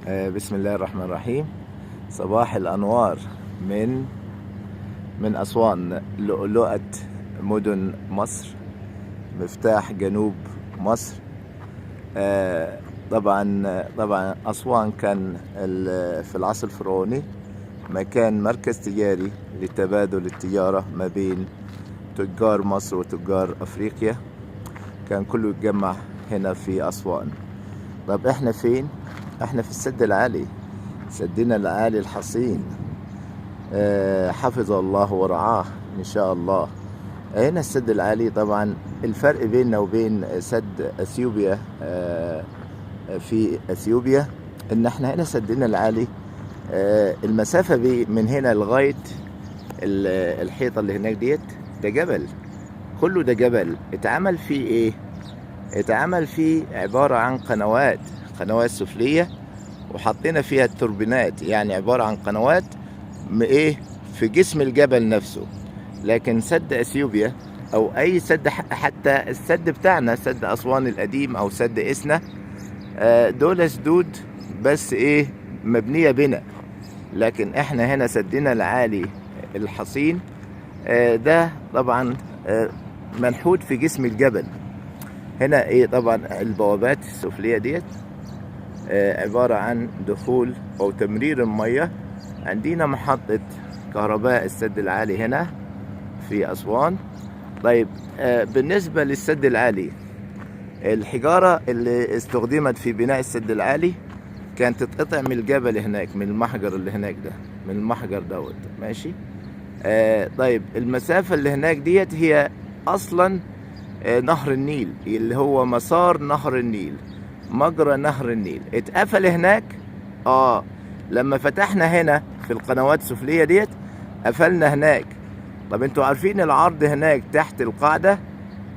بسم الله الرحمن الرحيم. صباح الأنوار من أسوان، لؤلؤة مدن مصر، مفتاح جنوب مصر. آه، طبعا أسوان كان في العصر الفرعوني مكان مركز تجاري لتبادل التجارة ما بين تجار مصر وتجار أفريقيا، كان كله يتجمع هنا في أسوان. طب احنا فين؟ احنا في السد العالي، سدنا العالي الحصين، حفظ الله ورعاه ان شاء الله. هنا السد العالي، طبعا الفرق بيننا وبين سد اثيوبيا في اثيوبيا ان احنا هنا سدنا العالي، المسافة من هنا لغاية الحيطة اللي هناك ديت، ده جبل، كله ده جبل. اتعمل فيه ايه؟ اتعمل فيه عبارة عن قنوات، قنوات سفلية، وحطينا فيها التوربينات، يعني عبارة عن قنوات ايه في جسم الجبل نفسه. لكن سد اثيوبيا او اي سد، حتى السد بتاعنا سد اسوان القديم او سد اسنا، دول سدود بس ايه مبنية بنا. لكن احنا هنا سدنا العالي الحصين، ده طبعا منحوت في جسم الجبل. هنا ايه طبعا البوابات السفلية ديت، عبارة عن دخول او تمرير المية. عندنا محطة كهرباء السد العالي هنا في أسوان. طيب بالنسبة للسد العالي، الحجارة اللي استخدمت في بناء السد العالي كانت تتقطع من الجبل هناك، من المحجر اللي هناك ده، من المحجر دوت، ماشي. طيب المسافة اللي هناك ديت هي أصلا نهر النيل، اللي هو مسار نهر النيل، مجرى نهر النيل اتقفل هناك. لما فتحنا هنا في القنوات السفلية ديت قفلنا هناك. طب انتوا عارفين العرض هناك تحت القاعدة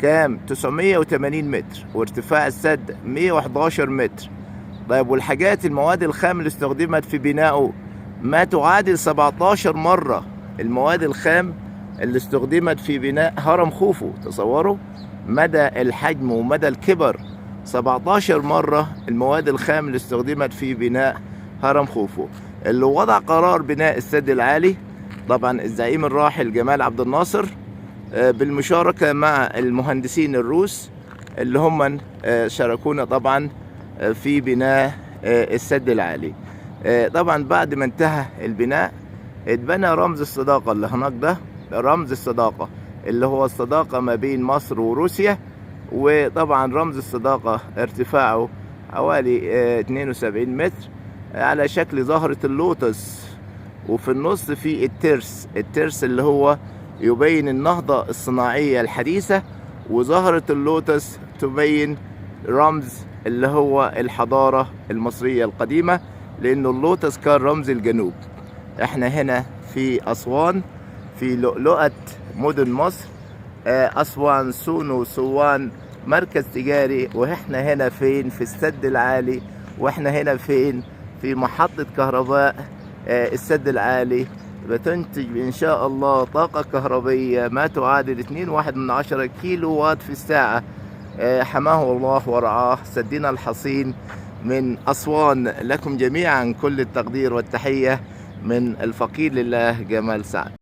كام؟ 980 متر، وارتفاع السد 111 متر. طيب والحاجات المواد الخام اللي استخدمت في بنائه ما تعادل 17 مرة المواد الخام اللي استخدمت في بناء هرم خوفو. تصوروا مدى الحجم ومدى الكبر، 17 مرة المواد الخام اللي استخدمت في بناء هرم خوفو. اللي وضع قرار بناء السد العالي طبعا الزعيم الراحل جمال عبد الناصر، بالمشاركة مع المهندسين الروس اللي هم شاركونا طبعا في بناء السد العالي. طبعا بعد ما انتهى البناء اتبنى رمز الصداقة اللي هناك ده، رمز الصداقة اللي هو الصداقة ما بين مصر وروسيا. وطبعا رمز الصداقة ارتفاعه حوالي 72 متر على شكل زهرة اللوتس، وفي النص في الترس، الترس اللي هو يبين النهضة الصناعية الحديثة، وزهرة اللوتس تبين رمز اللي هو الحضارة المصرية القديمة، لأنه اللوتس كان رمز الجنوب. احنا هنا في أسوان، في لؤلؤة مدن مصر، أسوان سونو سوان، مركز تجاري. واحنا هنا فين؟ في السد العالي. واحنا هنا فين؟ في محطة كهرباء السد العالي، بتنتج إن شاء الله طاقة كهربية ما تعادل 2.1 كيلو وات في الساعة. حماه الله ورعاه سدنا الحصين من أسوان. لكم جميعا كل التقدير والتحية من الفقير لله جمال سعد.